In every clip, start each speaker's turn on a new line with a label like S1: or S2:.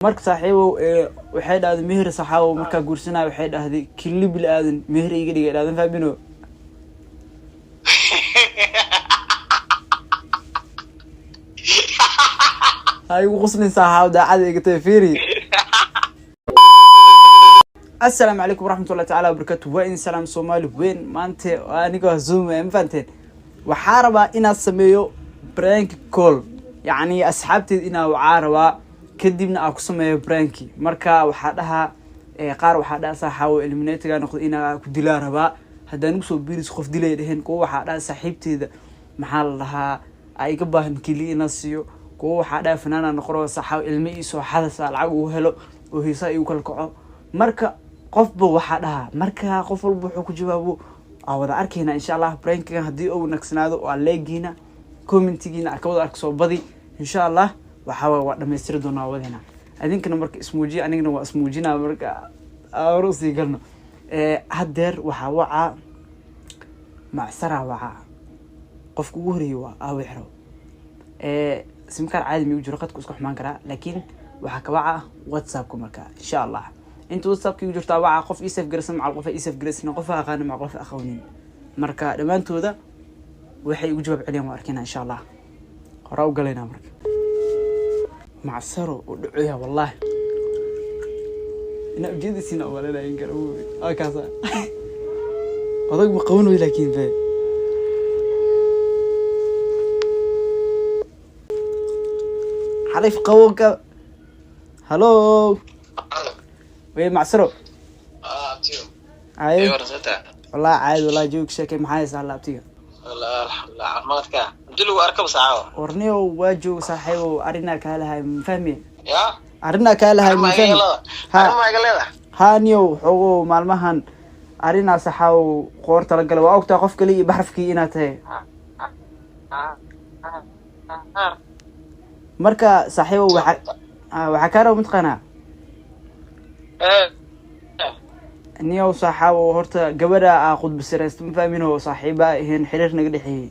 S1: Marka saaxiibow waxay dhahday meher saxaabow markaa guursanaya, waxay dhahday kili bil aadan meher iga dhigay dhahdan fahmino. Ha igu quslin saaxaaw, daacada iga tahay fiiri. Assalaamu calaykum waraxmatullahi tacaala wabarakaatu. Waa in salaam Soomaali weyn. Maanta aniga Zoom ma fahanteen, waxaa rabaa inaad sameeyo prank call, yacni asxaabteed inaa wacaa rabaa, kadibna aan ku sameeyo pranki. Marka waxaa dhahaa qaar waxaa dhaha saaxaawo eliminatorga noqdo inaa ku dilaa rabaa, haddaan igu soo biiris qof dilay dheheen. Kuwa waxaa dhaha saaxiibteeda maxaa la dhahaa aa iga baahan keliya inaa siiyo. Kuwa waxaa dhaha fanaana noqon saaxaawo ilmo iisoo xadasa lacag ugu helo oo heesaa igu kala kaco. Marka qofba waxaa dhahaa, marka qof walba wuxuu ku jawaabo aa wada arkayna insha Allah. Prankigan haddii uu wanaagsanaado waa leegiina, commentigiina aa ka wada arka soo badi insha Allah. Waxaa waay waa dhamaystiri doonaa wadina idinkana. Marka ismuujiya, anigana waa ismuujinaa. Marka hore usii galno. Haddeer waxaa wacaa Macsaraa, wacaa qofka ugu horeeyay waa aawixro. Simkaar caadi migu jiro, qadku iska xumaan karaa, laakiin waxaa ka waca WhatsAppka. Marka insha Allah inta WhatsAppka igu jirtaa waca qof ii save garaysan, macal qof ii save garaysan, qof aqaana, macal qof aqoonin. Marka dhammaantooda waxay igu jawaab celiyaan waa arkayna insha Allah. Horaa u galaynaa. Marka Macsaro u dhacoya, wallahi inaa ujeedaysiina umalanaya in kale waa kaasa odag ma qaban wey, laakiin be xarif qaboonka. Hallo wey Macsaro. Aye wallahi caadi, wallahi joog sheekay. Maxaa haysaa laabtiga? Warniyow waa jooga saaxiibow, arrinaa kaa lahay ma fahmi, arrinaa kaa lahay ma fahmi. Ha ha niyow, xoogo maalmahan arrinaa saxaawow qoorta la gala. Waa ogtaa qof kale iyo baxrafkii inaad tahay. Marka saaxiibow waxaa kaa raba mataqaanaa niyow saaxaabow, horta gabadha aa khudbasiraysta ma fahmin oo saaxiiba ahayn, xiriir naga dhexeeyey.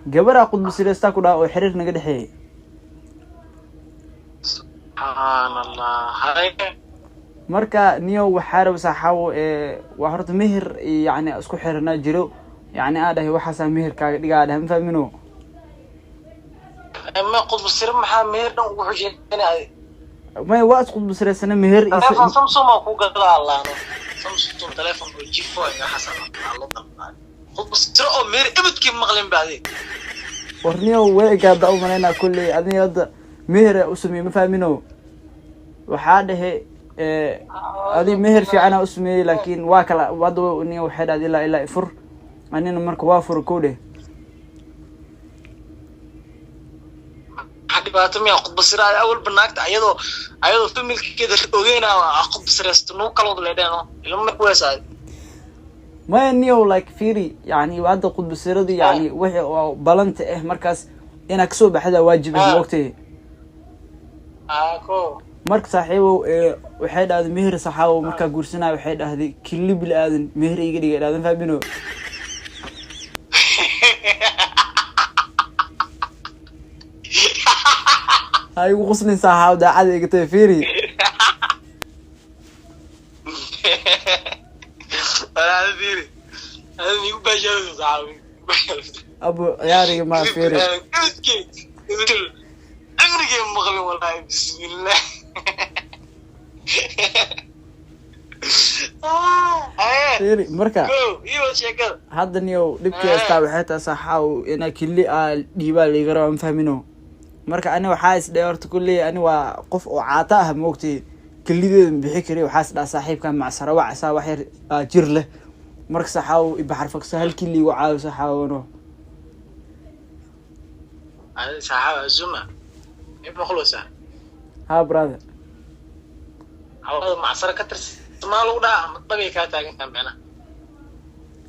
S1: Gabadha khudbasiraystaa ku dhaha oo xiriir naga dhexeeyey. Marka niyow waxaa raba saaxaawo waa horta meher yacni isku xiranaa jiro, yacni aa dhahay waxaasaa meherkaaga dhigaa dhahay ma fahmino.
S2: Ma qudbasiro maxaa meher dhan ugu xujinay?
S1: May, waa isqudbasiraysana meher.
S2: Telefoon Samsung aa ku gadaa allaano, Samsung telefoon oo G4 iyo xasan aa loo dalbaday. Qudbasiro oo meher ibadkii maqlin ba adeeg.
S1: War niyow way egaada u malaynaa kolley adiga hadda meher u sameeyey ma fahmino. Waxaa dhahe adi meher fiicanaa u sameeyey, laakiin waa kala hadda. Niyo waxay dhahday ilaa ifur, anina marka waa furo kow dheh.
S2: Maxaa dhibaato miya qudbasiro awalba naagta ayadoo familkeeda ogeynaa qudbasiraysto nuu kala wada leedheeno ilma kuweesaa.
S1: Maya niyow, like fiiri, yani hadda qudbasiradii yani wixii oo balanta ah markaas inaa kasoo baxda waajib ah, maogtay? Marka saaxiibow waxay dhahday meher saxaabow markaa guursanaya, waxay dhahday kili bil aadan meher iga dhigay dhahdan fahmino. Ha igu quslin saaxaaw, daacada iga tahay fiiri. Abu ciyaariga ma fiiri.
S2: Cimrigee maqlin wallahi, bismillah.
S1: Fiiri marka hadda niyow dhibkii haystaa waxay tahay saaxaaw inaa kili aa dhiibaa liiga rabaa ma fahmino. Marka ani waxaa is dhahay horta kulley ani waa qof oo caata ah maogtay, kelideeda ma bixi kari. Waxaa is dhaha saaxiibka Macsara wacsaa wax yar aa jir leh. Marka saaxaaw ibaxarfaksa hal kili igu caawi saaxaawano. Ha brother.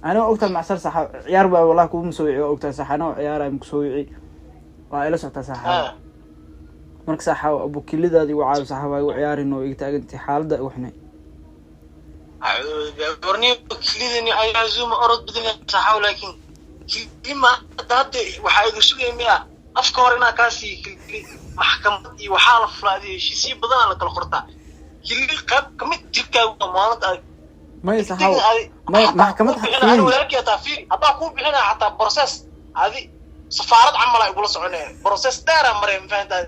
S1: Ani waa ogtahay Macsar saaxaaw ciyaar baa wallahi kuma soo wici. Waa ogtahay saaxa anoo ciyaaraya maku soo wici, waa ila socotaa saaxaaw. Marka saaxaaw abu kilidaada igu caawi saaxaaw, waa igu ciyaarin oo iga taagantay xaaladda igu xunay.
S2: Kilima hadda waxaa igu sugaya miya afka hore inaa kaa siiyo kili? Maxkamad iyo waxaa la fulaaday, heshiisyo badanaa la kala qortaa. Kili qayb kamid jirkaagu waa maalinta aad
S1: Maya saxaaw, maya, maxkamad
S2: ani walaalkii hataa fiiri, haddaa kuu bixinaya xataa process adi safaarad camal ay igula soconaya, process dheeraa maray, ma fahantaa?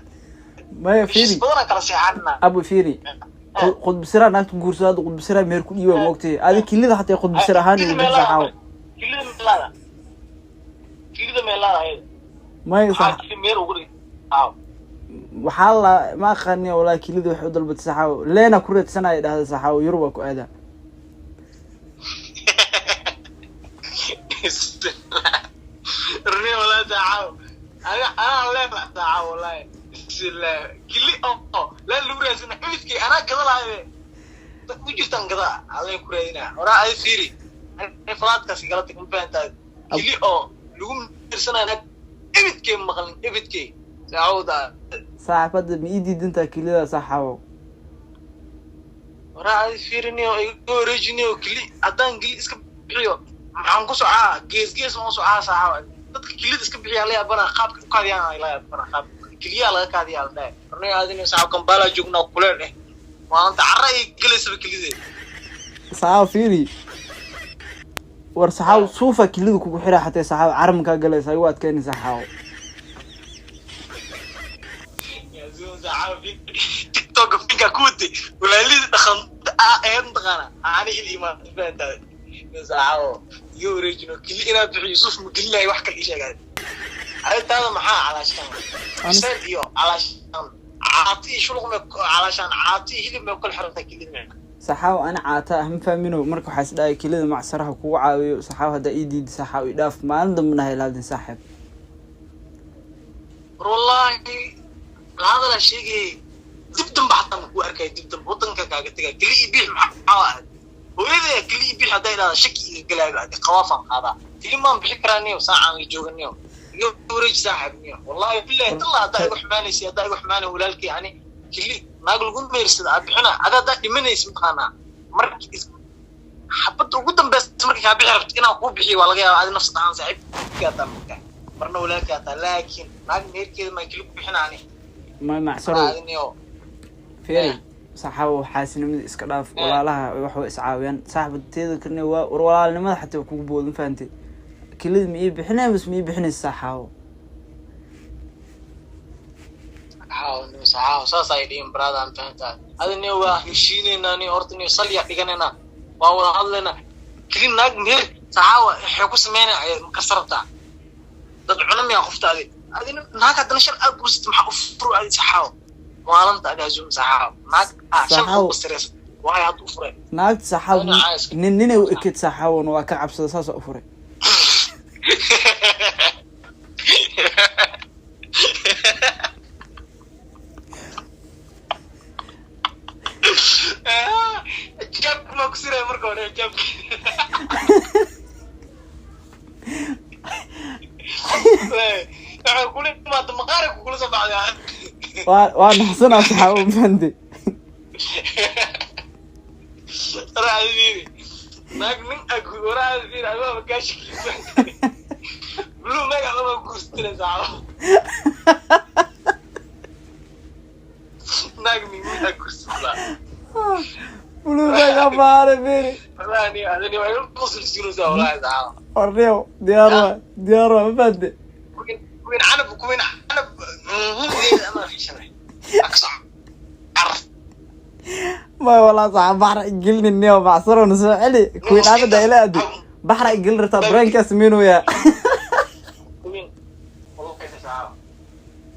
S1: Maya.
S2: Heshiis
S1: Fiiri.
S2: badanaa kala seexanina.
S1: Abu, fiiri, qudbisiraa naagta guursado, hadda qudbisiraa meer ku dhiiba, moogtay adi kilida xataa qudbisir ahaan igu bixi saxaaw.
S2: Kilida meelaada, kilida meelaada ayada.
S1: Maya.
S2: Maxaa
S1: Sax.
S2: Kili meer ugu dhig aaw.
S1: Waxaa la ma aqaani walaa, kilida waxay u dalbatay saxaaw leena ku reedsanaya, dhahda saxaaw Yurub waa ku aadaa.
S2: Runi walaa saaxaaw, anaa leena saaxaaw, wallahi bismillah, kili oo leen lagu raadsana xubidkii anaa gada lahaye u jirtaan gadaa aleen ku raadinaa horaa. Adi fiiri, ani falaadkaas igala tag, ma fahantaa? Kili oo lagu miirsanaya naag ebidkey maqlin ebidkey saacawda.
S1: Saaxibada ma ii diidantaa kilida saxaaw?
S2: Horaa adi fiiriniyo, iga wareejiniyo. Kili haddaan kili iska bixiyo maxaan ku socaa? Gees gees ma u socaa saaxaaw? Dadka kilida iska bixiyaa la yaabana, qaabka u kaadiyaan la yaabana, qaabka kiliyaa laga kaadiyaa la dhahay. Runi adina saaxaaw, Kambala joognaa, kuleel eh, maanta carra ay gelaysaba kilidee.
S1: Saxaaw fiiri, war saxaaw, suufa kilida kugu xiraa xatee saxaaw, caramkaa galaysa igu adkeyni saxaaw.
S2: TikTok finka ku watay walaalidii dhaqan aheyd mataqaana ani il imaan, fahantaa saaxaaw? Iga wareejino, kili inaad bixiyo suuf ma gelinayo, wax kale ii sheegaay arrintaada. Maxaa calaashaan biseel iyo calaashaan caati iyo shuluq may calaashaan caati iyo hilib may kala xirantahay kilid micna?
S1: Saxaaw ana caata ah, ma fahmino. Marka waxaa is dhahay kilida macsaraha kugu caawiyo saxaaw. Haddaa ii diidi saxaaw, i dhaaf, maalin dambena ha ilaadin saaxiib.
S2: War wallaahi lahadalaa sheegayay, dib dambe xataa ma kuu arkaya, dib dambe wadanka kaaga tegaya. Keli ii biix maxaa ahayd hooyadaya? Keli ii biix hadday idhahda shaki iga galaayo, adi qawaafaan qaadaa. Keli maan bixi karaa niyo, saacaan la jooga niyo, iga wareeji saaxiib niyo. Wallahi billahi tallah, haddaa igu xumaanaysa, haddaa igu xumaanay walaalkay, ani keli naag lagu meersada aa bixina. Adi haddaa dhimanaysa mataqaanaa marki xabadda ugu dambeysa markay kaa bixi rabto inaan kuu bixiyo waa laga yaabaa, adi nafsad ahaan saaxiibkii hataa markaa marna walaalkii hataa, laakiin naag meherkeeda maan keli ku bixina ani.
S1: Ma macsarow.
S2: Adiniyo.
S1: Fiiri saxaaw, xaasinimada iska dhaaf. Walaalaha wax way iscaawiyaan saaxiba, teeda karne waa war walaalnimada xataa kugu boodo, ma fahantay? Kilida ma ii bixinaya bas, ma ii bixinaysa saxaawo?
S2: Saxaaw niyo, saxaaw saas ay dhihin brother, aan fahantaa. Adi niyo waa heshiineynaa niyo, horta niyo salya dhiganaynaa, waa wada hadlaynaa. Keli naag meher saxaawa waxay ku sameynaya makasa rabtaa dad cuna miyaa qofta adi adi naag haddana shal aad gursata maxaa u furu adi saxaaw maalinta adi azum saxaaw naag ah shal
S1: Saxaaw.
S2: u basiraysa waayo hadda u furay.
S1: Naagta saxaaw
S2: Ana caaska.
S1: Nin ninay u ekeyd saxaawona waa ka cabsada, saasa u furay.
S2: Jaabka maa ku siraya marka hore jaabka. Waxay kula imaata maqaarka kula soo baxday.
S1: Waa naxsanaa saxaawo, ma fahantay?
S2: Waraadiiri naag nin ag waraadiiri adiga gaashikiisa blue magac lama guursatina saxaabo, naag nin nin ag guursata.
S1: Buluuga maare fiiri.
S2: Wallahi adani waa igu qosolsiinaysaa wallahi saxaabo.
S1: Warniyow diyaar waa, diyaar waa, ma fahantay?
S2: Kuwin canab, kuwin canab ama xishanay aksa carf.
S1: Ma walaa saxa, baxra igelinin niyo, macsarona soo celi kuwii dhaafada ila aadi, baxra igelin rabtaa brainkaa sameynooyaa.
S2: Kuwin wallahi saxaabo.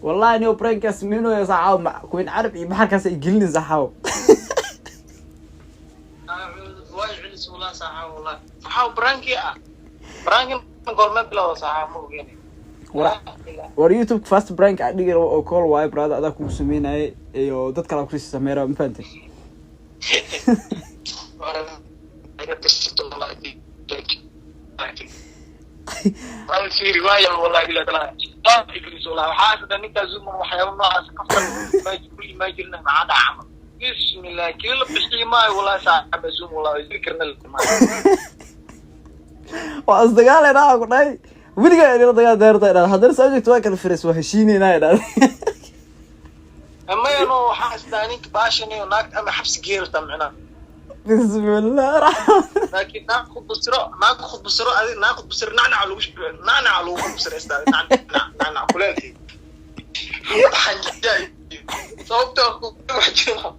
S1: Wallahi niyo brainkaa sameynooya saxaaw, kuwiin carab iyo baxarkaas igelinin saxaaw.
S2: Waa celis wallahi saxaabo, wallahi saxaabo branki ah, branki goorma bilowda saxaabo ma ogeyn.
S1: War war, YouTube first prank aan dhigi rabo oo call waayo brother, adaa kugu sameynayay iyo dad kale kusii sameyn raba, ma fahantay? Waa isdagaalayna ku dhahay. Weligaa inila dagaal deerta idhahda, haddana soo joogto waa kala firays, waa heshiineynaa idhahda.
S2: Mayano, waxaa istaa ninka baashanayo naagta ama xabsi geerata micnaha.
S1: Bismillah raxmaan.
S2: Laakiin naag khudbasiro, naag khudbasiro, adi naag khudbasiro, nacnaca lagu, nacnaca lagu khudbasiro istaa, nacnac, nacnac kuleelkii xanjaa, sababtoo wax jira.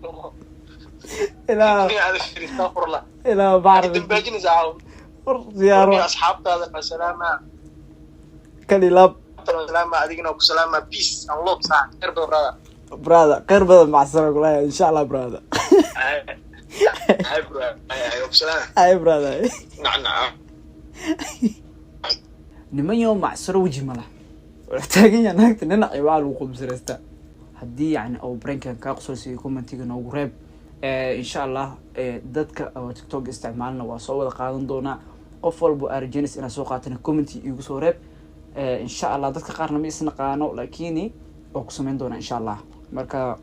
S1: Ilaa
S2: Astafurlah.
S1: Ilaa bacr.
S2: Dambaajinaysaa caawa.
S1: Diyaaro.
S2: Asxaabtaada salaama.
S1: Kali laab.
S2: Salaama, adigina ku salaama. Peace and love, saax khayr badan, brother.
S1: Brother, khayr badan, macsana kulahay, insha Allah, brother.
S2: Hay bro, hay hay, ku salaama.
S1: Ay brother.
S2: Nacnaca.
S1: Niman yo macsaro weji ma lah, wuxuu taagan yahay naagta dhinac iyo waxaa lagu qubsiraystaa. Haddii yani uu prankan kaa qosolsiiyo, commentiga noogu reeb. Insha Allah dadka oo TikTok isticmaalna waa soo wada qaadan doonaa. Qof walba arjenis inaad soo qaatana, commenti iigu soo reeb. Insha Allah dadka qaarna ma isnaqaano, lakiini waa ku samayn doonaa insha Allah. Marka